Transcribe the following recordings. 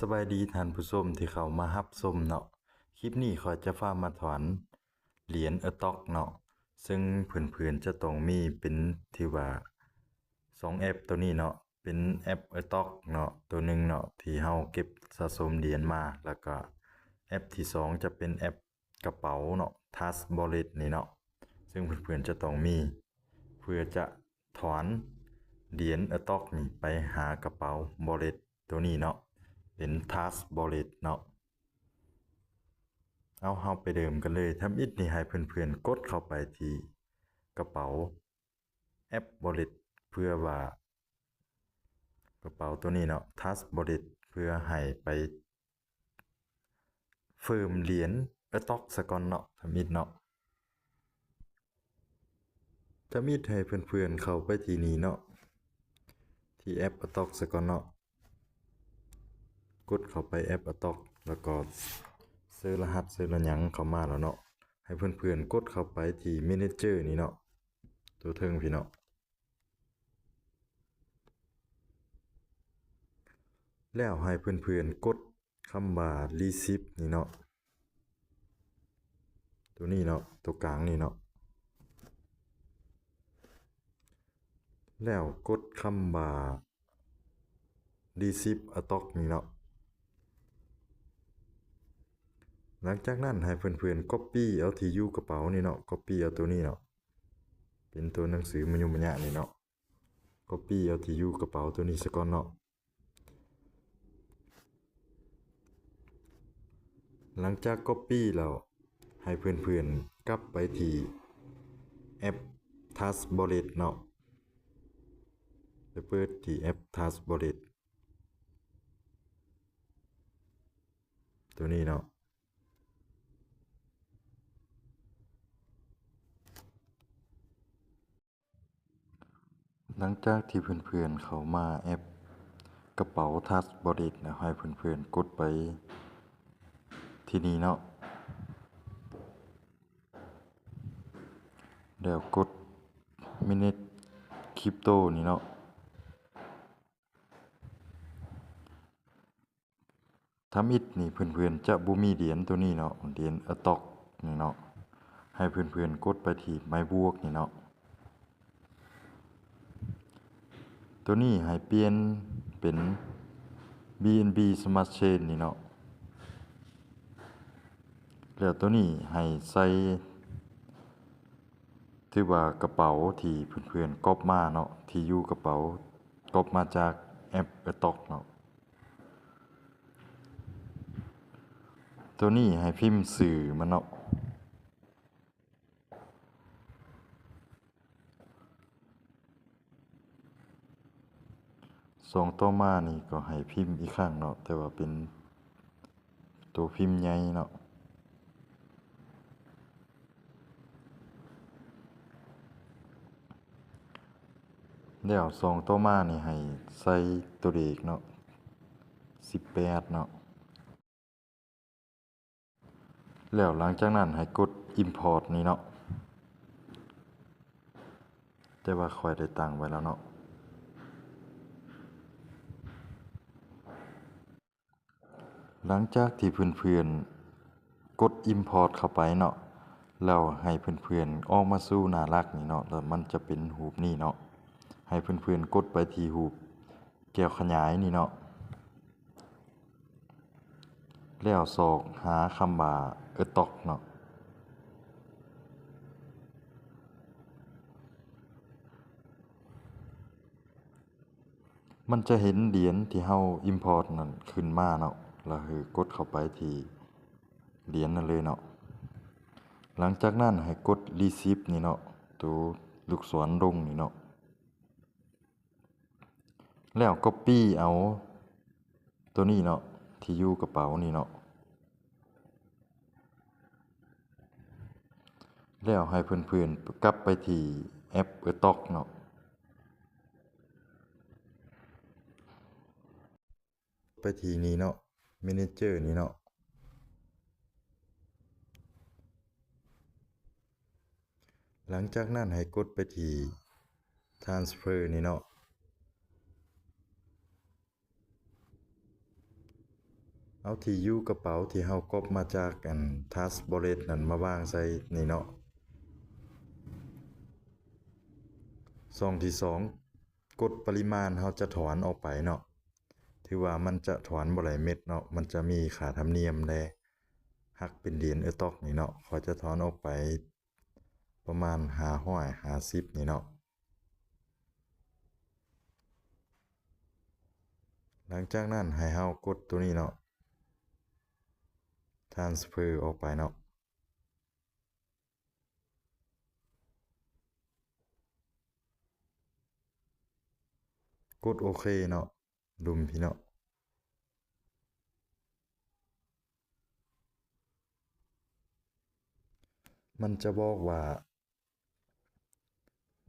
ສະບາຍດີທ່ານຜູ້ຊົມທີ່ເຂົ້າມາຮັບຊົມເນາະ. ຄລິບນີ້ຂ້ອຍຈະພາມາຖອນຫຼຽນ Atoc ເນາະ, ເຊິ່ງເພື່ອນໆຈະຕ້ອງມີເປັນ ຖືວ່າສອງແອັບໂຕນີ້ເນາະ, ເປັນແອັບ Atoc ເນາະ ໂຕໜຶ່ງເນາະ ທີ່ເຮົາເກັບສະສົມຫຼຽນມາ, ແລ້ວກໍແອັບທີສອງຈະເປັນແອັບ ກະເປົາເນາະ Trust Wallet ນີ້ເນາະ, ເຊິ່ງເພື່ອນໆຈະຕ້ອງມີ ເພື່ອຈະຖອນຫຼຽນ Atoc ນີ້ໄປຫາກະເປົາ Wallet ໂຕນີ້ເນາະ, ເປັນ Trust Wallet ເນາະ. ເອົາ ເຮົາໄປເລີ່ມກັນເລີຍ. ທຳອິດນີ້ໃຫ້ເພື່ອນໆກົດເຂົ້າໄປທີ່ກະເປົາ ແອັບ Wallet ເພື່ອວ່າ ກະເປົາໂຕນີ້ເນາະ Trust Wallet ເພື່ອໃຫ້ໄປ ເພີ່ມຫຼຽນ Atoc ສາກ່ອນເນາະ ທຳອິດເນາະ. ທຳອິດໃຫ້ເພື່ອນໆເຂົ້າໄປທີ່ນີ້ເນາະ ທີ່ແອັບ Atoc ສາກ່ອນເນາະ, ກົດເຂົ້າໄປແອັບ Atoc ແລ້ວກໍເຊີລະຫັດ ເຊີລະຫຍັງເຂົ້າມາແລ້ວເນາະ, ໃຫ້ເພື່ອນໆກົດເຂົ້າໄປທີ່ Manager ນີ້ເນາະ ໂຕເທິງພີ້ເນາະ. ແລ້ວໃຫ້ເພື່ອນໆກົດຄຳວ່າ Receive ນີ້ເນາະ, ໂຕນີ້ເນາະ ໂຕກາງນີ້ເນາະ, ແລ້ວກົດຄຳວ່າ Receive Atoc ນີ້ເນາະ. ຫຼັງຈາກນັ້ນໃຫ້ເພື່ອນໆ Copy ເອົາທີ່ຢູ່ກະເປົານີ້ເນາະ, Copy ເອົາໂຕນີ້ເນາະ ເປັນໂຕໜັງສືມະຍຸມະຍະນີ້ເນາະ, Copy ເອົາທີ່ຢູ່ກະເປົາໂຕນີ້ສາກ່ອນເນາະ. ຫຼັງຈາກ Copy ແລ້ວ ໃຫ້ເພື່ອນໆກັບໄປທີ່ແອັບ Trust Wallet ເນາະ, ໄປເປີດທີ່ແອັບ Trust Wallet ໂຕນີ້ເນາະ. ຫຼັງຈາກທີ່ເພື່ອນໆເຂົ້າມາແອັບກະເປົາ Trust Wallet ແລ້ວ ໃຫ້ເພື່ອນໆກົດໄປທີ່ນີ້ເນາະ, ແລ້ວກົດ Minted Crypto ນີ້ເນາະ. ທຳອິດນີ້ເພື່ອນໆຈະບໍ່ມີຫຼຽນໂຕນີ້ເນາະ, ຫຼຽນ Atoc ນີ້ເນາະ, ໃຫ້ເພື່ອນໆກົດໄປທີ່ໄມ້ບວກນີ້ເນາະ. ໂຕນີ້ໃຫ້ປ່ຽນເປັນ BNB Smart Chain ນີ້ເນາະ, ແລ້ວໂຕນີ້ໃຫ້ໃສ່ ຖືວ່າກະເປົາທີ່ເພື່ອນໆກັອບມາເນາະ, ທີ່ຢູ່ກະເປົາກັອບມາຈາກແອັບ Atoc ເນາະ. ໂຕນີ້ໃຫ້ພິມຊື່ມັນເນາະ. ຊ່ອງຕໍ່ມານີ້ກໍໃຫ້ພິມອີກຄັ້ງເນາະ, ແຕ່ວ່າເປັນໂຕພິມໃຫຍ່ເນາະ. ແລ້ວຊ່ອງຕໍ່ມານີ້ໃຫ້ໃສ່ຕົວເລກເນາະ, ສິບແປດເນາະ. ແລ້ວຫຼັງຈາກນັ້ນໃຫ້ກົດ Import ນີ້ເນາະ, ແຕ່ວ່າຂ້ອຍໄດ້ຕັ້ງໄວ້ແລ້ວເນາະ. ຫຼັງຈາກທີ່ເພື່ອນໆກົດ Import ເຂົ້າໄປເນາະ, ແລ້ວໃຫ້ເພື່ອນໆອອກມາສູ່ໜ້າຫຼັກນີ້ເນາະ, ແລ້ວມັນຈະເປັນຮູບນີ້ເນາະ. ໃຫ້ເພື່ອນໆກົດໄປທີ່ຮູບແກ້ວຂະຫຍາຍນີ້ເນາະ, ແລ້ວຊອກຫາຄຳວ່າ Atoc ເນາະ. ມັນຈະເຫັນຫຼຽນທີ່ເຮົາ import ນັ້ນຂຶ້ນມາເນາະ, ແລ້ວໃຫ້ກົດເຂົ້າໄປທີ່ຫຼຽນນັ້ນເລີຍເນາະ. ຫຼັງຈາກນັ້ນໃຫ້ກົດ receive ນີ້ເນາະ, ໂຕລູກສອນລົງນີ້ເນາະ, ແລ້ວ copy ເອົາໂຕນີ້ເນາະ, ທີ່ຢູ່ກະເປົານີ້ເນາະ. ແລ້ວໃຫ້ເພື່ອນໆກັບໄປທີ່ແອັບ Atoc ເນາະ, ໄປທີ່ນີ້ເນາະ, Manager ນີ້ເນາະ. ຫຼັງຈາກນັ້ນໃຫ້ກົດໄປທີ່ Transfer ນີ້ເນາະ. ເອົາທີ່ຢູ່ກະເປົາທີ່ເຮົາກັອບມາຈາກອັນ Trust Wallet ນັ້ນມາວາງໃສ່ນີ້ເນາະ. ຊ່ອງທີສອງ ກົດປະລິມານເຮົາຈະຖອນອອກໄປເນາະ. ຖືວ່າມັນຈະຖອນບໍ່ຫຼາຍເມັດເນາະ, ມັນຈະມີຄ່າທຳນຽມແດ່ ຫັກເປັນຫຼຽນເອີຕອກນີ້ເນາະ. ຂ້ອຍຈະຖອນອອກໄປປະມານຫ້າຮ້ອຍຫ້າສິບນີ້ເນາະ. ຫຼັງຈາກນັ້ນໃຫ້ເຮົາກົດໂຕນີ້ເນາະ, transfer ອອກໄປເນາະ. ກົດໂອເຄເນາະ, ລຸ່ມພີ້ເນາະ. ມັນຈະບອກວ່າ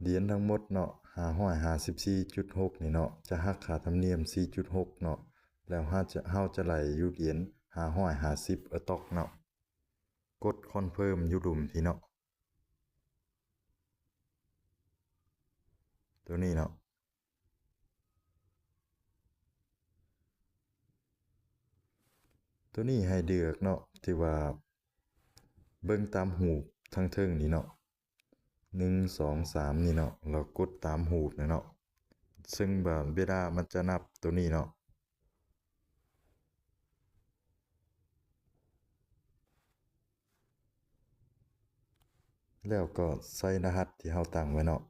ຫຼຽນທັງໝົດເນາະ ຫ້າຮ້ອຍຫ້າສິບສີ່ຈຸດຫົກນີ້ເນາະ ຈະຫັກຄ່າທຳນຽມສີ່ຈຸດຫົກເນາະ, ແລ້ວເຮົາຈະ ເຮົາຈະໄຫຼຢູ່ຫຼຽນຫ້າຮ້ອຍຫ້າສິບເອີຕອກເນາະ. ກົດ confirm ຢູ່ລຸ່ມພີ້ເນາະ, ໂຕນີ້ເນາະ. ໂຕນີ້ໃຫ້ເລືອກເນາະ ທີ່ວ່າເບິ່ງຕາມຮູບທາງເທິງນີ້ເນາະ, ໜຶ່ງ ສອງ ສາມ ນີ້ເນາະ, ແລ້ວກົດຕາມຮູບນີ້ເນາະ. ເຊິ່ງວ່າເວລາມັນຈະນັບໂຕນີ້ເນາະ, ແລ້ວກໍໃສ່ລະຫັດທີ່ເຮົາຕັ້ງໄວ້ເນາະ.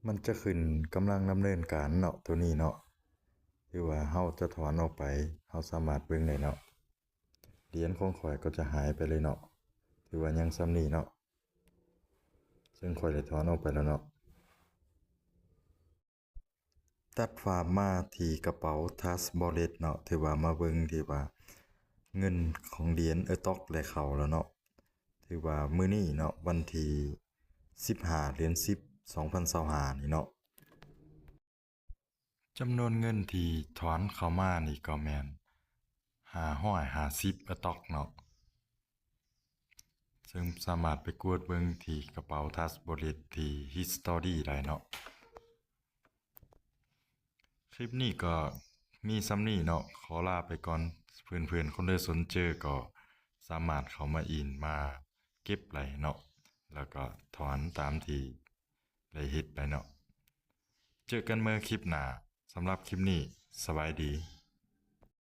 ມັນຈະຂຶ້ນກຳລັງດຳເນີນການເນາະ ໂຕນີ້ເນາະ. ຖືວ່າເຮົາຈະຖອນອອກໄປ ເຮົາສາມາດເບິ່ງໄດ້ເນາະ. ຫຼຽນຂອງຂ້ອຍກໍຈະຫາຍໄປເລີຍເນາະ. ຖືວ່າຍັງສ່ຳນີ້ເນາະ, ເຊິ່ງຂ້ອຍໄດ້ຖອນອອກໄປແລ້ວເນາະ. ຕັດພາບມາທີ່ກະເປົາ Trust Wallet ເນາະ, ຖືວ່າມາເບິ່ງທີ່ວ່າເງິນຂອງຫຼຽນເອີຕອກໄດ້ເຂົ້າແລ້ວເນາະ. ຖືວ່າມື້ນີ້ເນາະ ວັນທີສິບຫ້າ ເດືອນສິບ ສອງພັນຊາວຫ້ານີ້ເນາະ. ຈຳນວນເງິນທີ່ຖອນເຂົ້າມານີ້ກໍແມ່ນຫ້າຮ້ອຍຫ້າສິບເອີຕອກເນາະ, ເຊິ່ງສາມາດໄປກວດເບິ່ງທີ່ກະເປົາ Trust Wallet ທີ່ History ໄດ້ເນາະ. ຄລິບນີ້ກໍມີສ່ຳນີ້ເນາະ, ຂໍລາໄປກ່ອນ. ເພື່ອນໆຄົນໃດສົນເຈີກໍສາມາດເຂົ້າມາອິນມາເກັບໄດ້ເນາະ, ແລ້ວກໍຖອນຕາມທີ່ ໄດ້ເຮັດໄດ້ເນາະ. ເຈີກັນໃໝ່ຄລິບໜ້າ. ສຳລັບຄລິບນີ້ ສະບາຍດີ.